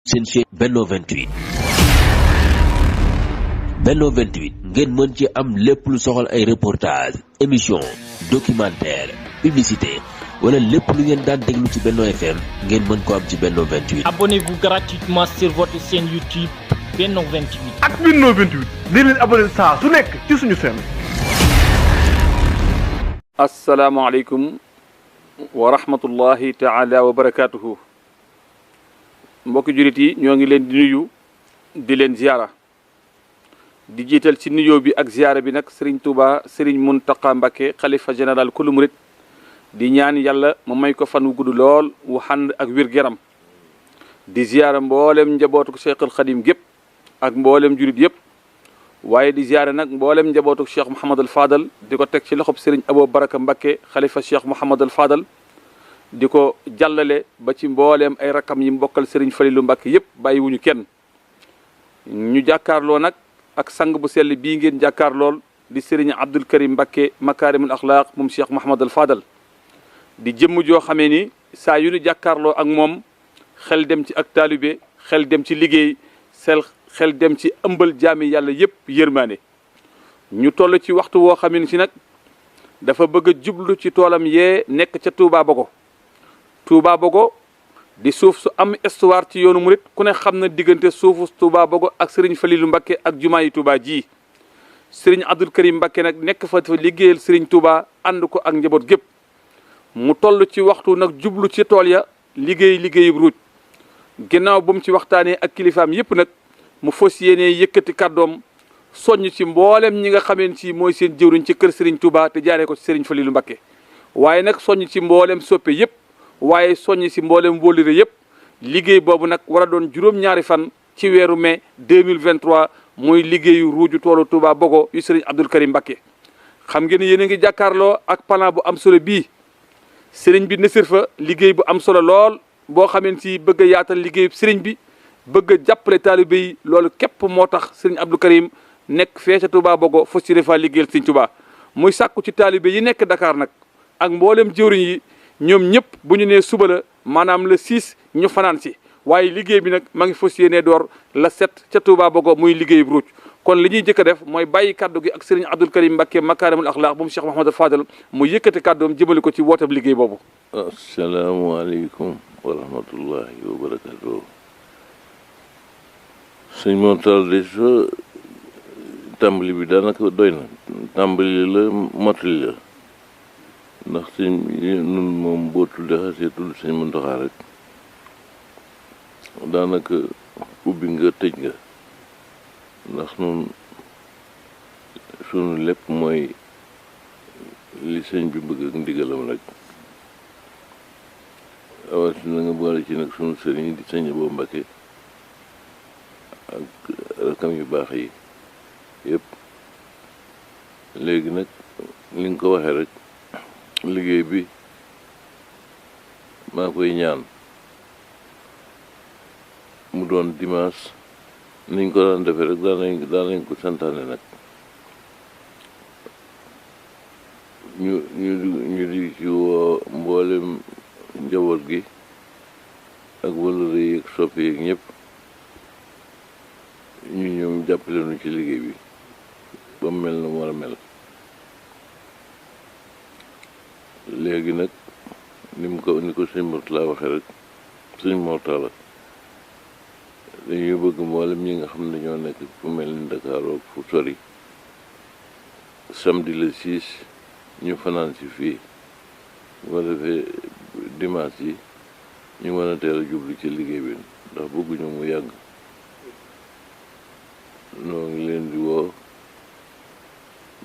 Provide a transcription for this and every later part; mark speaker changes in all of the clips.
Speaker 1: seen chaîne Benno 28 Benno 28 ngeen mën ci am lépp lu soxal ay reportage émission documentaire publicité wala lépp lu ngeen daan déglu ci Benno FM ngeen mën ko am ci Benno 28.
Speaker 2: Abonnez-vous gratuitement sur votre chaîne YouTube Benno 28.
Speaker 3: ak Benno 28 di leen abonné saa su nekk ci suñu chaîne.
Speaker 4: asalaamaaleykum wa rahmatullahi taala wa barakaatuhu. mbokki jurit yi ñoo ngi leen di nuyu di leen ziyaara di jiital ci nuyoo bi ak ziyaara bi nag Serigne Touba Serigne Mountakha Mbacké xalifa général kulu murit di ñaan yàlla mu may ko fan wu gudd lool wu xànd ak wér-gu-yaram di ziyaara mboolem njabootu Cheikhul Khadim gépp ak mboolem jurit yëpp waaye di ziyaara nag mboolem njabootu Cheikh Mouhamadul Fadal di ko teg ci loxob Serigne Abo Baraka Mbacké xalifa Cheikh Mouhamadul Fadal di ko jàllale ba ci mbooleem ay rakam yi mbokkal Serigne Falilou Mbacké yëpp bàyyiwuñu kenn ñu jàkkaarloo nag ak sang bu sell bii ngeen jàkkaarlool di Serigne Abdoul Karim Mbacké makaarimul axlaaq moom Cheikh Mouhamadul Fadal di jëmm joo xamee ni saa yu ñu jàkkaarloo ak moom xel dem ci ak taalibe xel dem ci liggéey xel dem ci ëmbal jaami yàlla yëpp yërmaane ñu toll ci waxtu woo xamee ni si nag dafa bëgg a jublu ci toolam yee nekk ca Touba Bogo Touba Bogo di suuf su am histoire ci yoonu murit ku ne xam na diggante suufu Touba Bogo ak Serigne Falilou Mbacké ak jumaa yi Touba ji Serigne Abdoul Karim Mbacké nag nekk fa liggéeyal Serigne Touba ànd ko ak njaboot gépp mu toll ci waxtu nag jublu ci tool ya liggéeyu ruuj ginnaaw bu mu ci waxtaanee ak kilifaam yëpp nag mu fas yéenee yëkkati kàddoom soññ ci mboolem ñi nga xameen ci mooy seen jëwriñ ci kër Serigne Touba te jaaree ko ci Serigne Falilou Mbacké waaye nag soññ ci mboolem soppe yëpp waaye soññ si mboolem wóolire yëpp liggéey boobu nag war a doon juróom-ñaari fan ci weeru mai 2023 muy liggéeyu ruuju toolu Touba Bogo yu Serigne Abdoul Karim Mbacké xam ngeen ne yéen a ngi jàkkaarloo ak plan bu am solo bii Serigne bi nësër fa liggéey bu am solo lool boo xameen si bëgg a yaatal liggéeyu Serigne bi bëgg a jàppale taalibe yi loolu képp moo tax Serigne Abdoul Karim nekk fee ca Touba Bogo fas yéene faa liggéeyal Serigne Touba muy sàkku ci taalibe yi nekk Dakar nag ak mboolem jëwriñ yi ñoom ñëpp bu ñu nee suba la maanaam le 6 ñu fanaan si waaye liggéey bi nag ma ngi fas yéenee door la 7 ca Touba Bogo muy liggéeyu ruuj kon li ñuy jëkk a def mooy bàyyi kaddu gi ak Serigne Abdoul Karim Mbacké makaarimul axlaaq moom Cheikh Mouhamadul Fadal mu yëkkati kàddoom jëmale ko ci wootab liggéey boobu.
Speaker 5: asalaamaaleykum wa rahmatullahi wa barakatuh. sëñ Mortal de sa tàmbali bi daanaka doy na tàmbali la mottali la ndax sëñ nun moom boo tudde xasee tudd sëñ Muntaxa rek daanaka ubbi nga tëj nga ndax nun sunu lépp mooy li sëñ bi bëgg ak ndigalam rek awati na nga boole ci nag sunu sëriñ di sëñ Abo Mbacké ak rakam yu baax yi yëpp léegi nag li nga ko waxee rek liggéey bi maa koy ñaan mu doon dimanche niñ ko daan defee rek daan nañ ko santaane nag ñu di ci woo mboolem njaboot gi ak wëllëre yi ak soppi yi ñëpp ñu ñëw jàppale nu ci liggéey bi ba mu mel na mu war a mel léegi nag ni ko sëñ Mortala waxee rek sëñ Mortala dañuy bëgg mboolem ñi nga xam ne ñoo nekk fu mel ni Dakar ak fu sori samedi le 6 ñu fanaan si fii bu ko defee dimanche yi ñu mën a teel a jublu ci liggéey bi ndax bëgguñu mu yàgg noo ngi leen di woo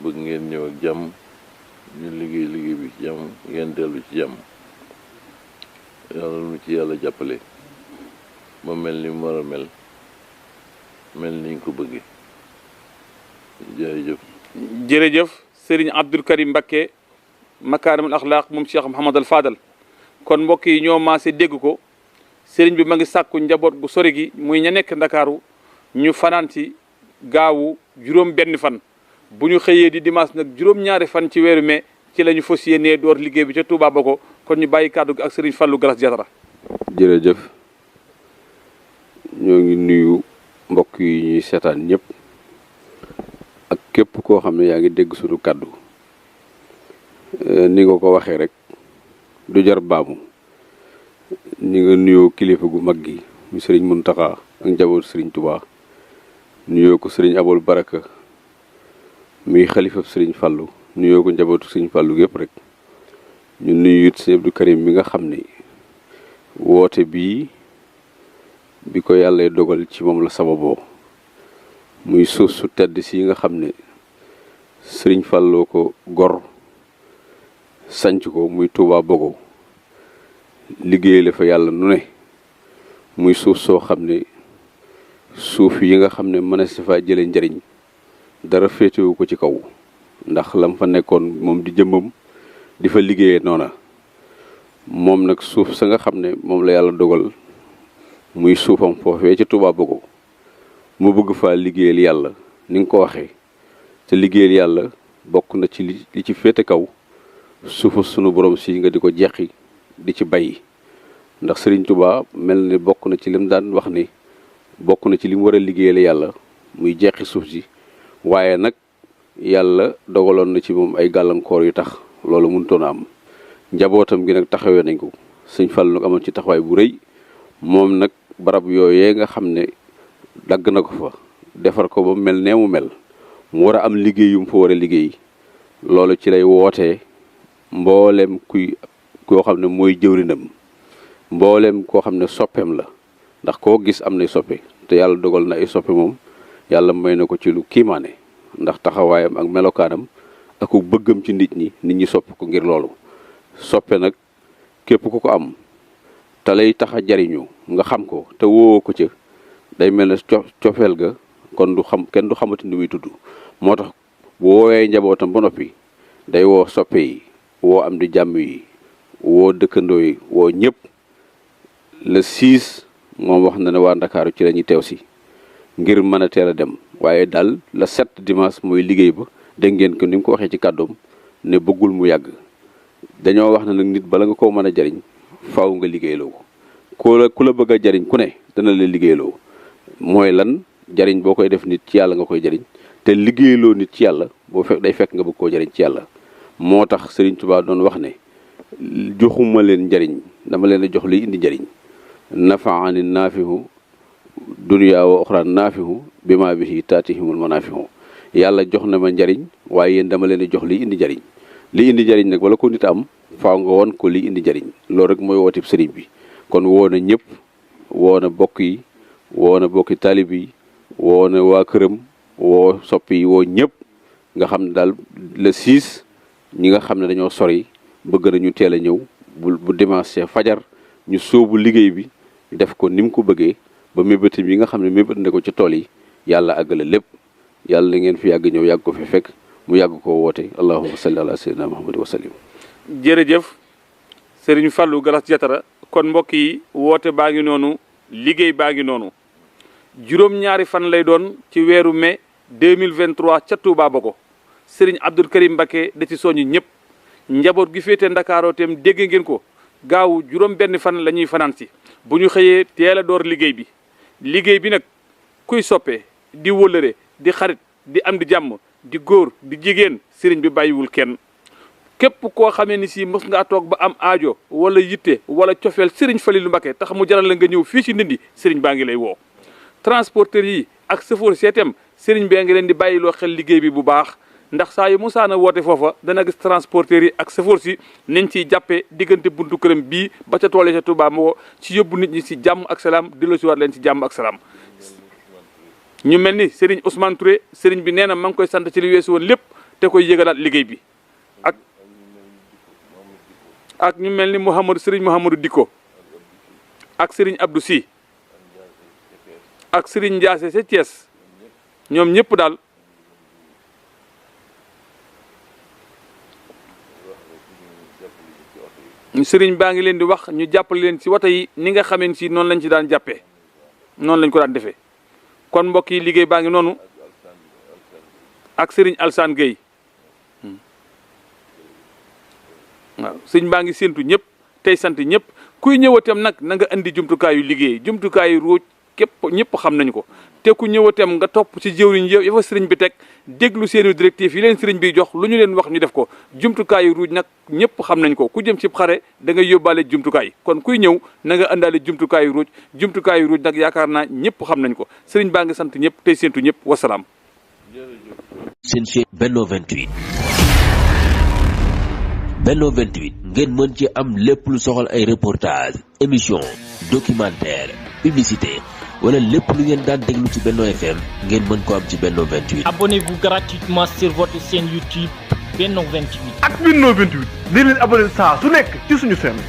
Speaker 5: bëgg ngeen ñëw ak jàmm ñu liggéey bi ci jàmm ngeen dellu ci jàmm yàlla nu ci yàlla jàppale ma mel ni mu war a mel niñ ko bëggee
Speaker 4: jërëjëf Serigne Abdoul Karim Mbacké makaarimul axlaaq moom Cheikh Mouhamadul Fadal kon mbokk yi ñoo maase dégg ko Serigne bi ma ngi sàkku njaboot gu sori gi muy ña nekk Ndakaaru ñu fanaan ci gaawu juróom benn fan bu ñu xëyee di dimanche nag juróom-ñaari fan ci weeru mai ci la ñu fas yéenee door liggéey bi ca Touba Bogo kon ñu bàyyi kàddu gi ak Serigne Fallou Galas Diatara.
Speaker 5: jërëjëf
Speaker 6: ñoo ngi nuyu mbokk yi ñuy seetaan ñëpp ak képp koo xam ne yaa ngi dégg suñu kàddu ni nga ko waxee rek du jar baamu ni nga nuyoo kilifa gu mag gi mu sëriñ Muntaxa ak njaboot sëriñ Tuubaa nuyoo ko sëriñ Abul Baraka muy xalifa sëriñ Fallu nuyoo ko njabootu sëriñ Fallu yëpp rek ñu nuyu it sëriñ Abdou Karim mi nga xam ni woote bii bi ko yàlla dogal ci moom la sababoo muy suuf su tedd si nga xam ne sëriñ Falloo ko gor sanc ko muy Touba Bogo liggéey la fa yàlla nu ne muy suuf soo xam ne suuf yi nga xam ne mën a si fa jële njariñ dara féetewu ko ci kaw ndax lam fa nekkoon moom di jëmmam di fa liggéeyee noona moom nag suuf sa nga xam ne moom la yàlla dogal muy suufam foofee ci Touba Bogo mu bëgg faa liggéeyal yàlla ni nga ko waxee te liggéeyal yàlla bokk na ci li ci féete kaw suufa sunu borom si nga di ko jeqi di ci bay ndax Serigne Touba mel ni bokk na ci lim daan wax ni bokk na ci li mu war a liggéeyal yàlla muy jeqi suuf si waaye nag yàlla dogaloon na ci moom ay gàllankoor yu tax loolu mënutoon a am njabootam gi nag taxawee nañ ko Sëñ Fall nag amoon ci taxawaay bu rëy moom nag barab yooyee nga xam ne dagg na ko fa defar ko ba mel nee mu mel mu war a am liggéey yu mu fa war a liggéey loolu ci lay wootee mboolem koo xam ne mooy jëwrinam mboolem koo xam ne soppeem la ndax koo gis am nay soppe te yàlla dogal na ay soppe moom yàlla may na ko ci lu kiimaane ndax taxawaayam ak melokaanam ak ku bëggam ci nit ñi sopp ko ngir loolu soppe nag képp ku ko am te lay tax a jariñu nga xam ko te woo ko ca day mel ne cofeel ga kon kenn du xamante ni muy tudd moo tax bu woowee njabootam ba noppi day woo soppe yi woo am di jàmm yi woo dëkkandoo yi woo ñëpp le 6 moom wax na ne waa Ndakaaru ci la ñuy teew si ngir mën a teel a dem waaye daal le 7 dimanche mooy liggéey ba dégg ngeen ko ni mu ko waxee ci kàddoom ne bëggul mu yàgg dañoo wax na nag nit bala nga koo mën a jariñ faaw nga liggéeyloo ko ku la bëgg a jariñ ku ne dana la liggéeyloo mooy lan jariñ boo koy def nit ci yàlla nga koy jariñ te liggéeyloo nit ci yàlla day fekk nga bëgg koo jariñ ci yàlla moo tax Serigne Touba doon wax ne joxuma leen njariñ dama leen a jox liy indi njariñ nafaani naafihu dunya wa oxraan naafihu bi ma bihi taatihimul manaafihu yàlla jox na ma njariñ waaye yéen dama leen a jox liy indi njariñ li indi njariñ nag wala ko nit am faaw nga woon ko liy indi njariñ loolu rek mooy wootib sëriñ bi kon woo na ñëpp woo na bokk yi woo na bokki taalib yi woo na waa këram woo soppi yi woo ñëpp nga xam ne daal le 6 ñi nga xam ne dañoo sori bëgg nañu teel a ñëw bu dimanche fajar ñu sóobu liggéey bi def ko ni mu ko bëggee ba mébétam yi nga xam ne mébét na ko ci tool yi yàlla àggale lépp yàlla na ngeen fi yàgg ñëw yàgg ko fi fekk mu yàgg koo woote allahumma salli ala sayyidina muhammad wa sallim.
Speaker 4: jërëjëf Serigne Fallou Galass Diatara kon mbokk yi woote baa ngi noonu liggéey baa ngi noonu juróom-ñaari fan lay doon ci weeru mai 2023 ca Touba Bogo Serigne Abdou Karim Mbacké da ci soññi ñëpp njaboot gi féete Ndakaaroo tem dégg ngeen ko gaaw juróom benn fan la ñuy fanaan si bu ñu xëyee teel a door liggéey bi nag kuy soppee di wëllëre di xarit di am di jàmm di góor di jigéen sëriñ bi bàyyiwul kenn képp koo xamee ni si mos ngaa toog ba am aajo wala yitte wala cofeel sëriñ Falilou Mbacké tax mu jaral la nga ñëw fii ci Ndindi sëriñ baa ngi lay woo transporteur yi ak chauffeur seetem sëriñ bee ngi leen di bàyyiloo xel liggéey bi bu baax ndax saa yu musaana woote foofa dana gis transporteur yi ak chauffeur si nañ ciy jàppee diggante buntu këram bii ba ca toole ca Touba moo ci yóbbu nit ñi si jàmm ak salaam delloo si waat leen si jàmm ak salaam ñu mel ni Serigne Ousmane Touré Serigne bi nee na ma ngi koy sant ci li weesu woon lépp te koy yëgalaat liggéey bi ak ñu mel ni Serigne Mouhamadou Dikko ak Serigne Abdou Sy ak Serigne Ndiassé ca Thiès ñoom ñëpp daal Serigne baa ngi leen di wax ñu jàppale leen ci woto yi ni nga xamee si noonu lañ ci daan jàppee noonu lañ ko daan defee kon mbokk yi liggéey baa ngi noonu ak Serigne Alsane Gueye waaw sëñ baa ngi séentu ñëpp tey sant ñëpp kuy ñëwatam nag na nga indi jumtukaayu liggéey jumtukaayu ruuj képp ñëpp xam nañ ko te ku ñëwatem nga topp ci jëwriñ ya fa sëriñ bi teg déglu seeni directive yi leen sëriñ bi jox lu ñu leen wax ñu def ko jumtukaayu ruuj nag ñëpp xam nañ ko ku jëm ci xare da ngay yóbbaale jumtukaay kon kuy ñëw na nga àndaale jumtukaayu ruuj nag yaakaar naa ñëpp xam nañ ko sëriñ baa ngi sant ñëpp tey séentu ñëpp wasalaam.
Speaker 1: seen chaîne Benno 28 Benno 28 ngeen mën ci am lépp lu soxal ay reportage émission documentaire publicité wala lépp lu ngeen daan déglu ci Benno FM ngeen mën ko am ci Benno 28.
Speaker 2: Abonnez-vous gratuitement sur votre chaîne YouTube Benno 28.
Speaker 3: ak Benno 28 di leen abonné saa su nekk ci suñu chaîne.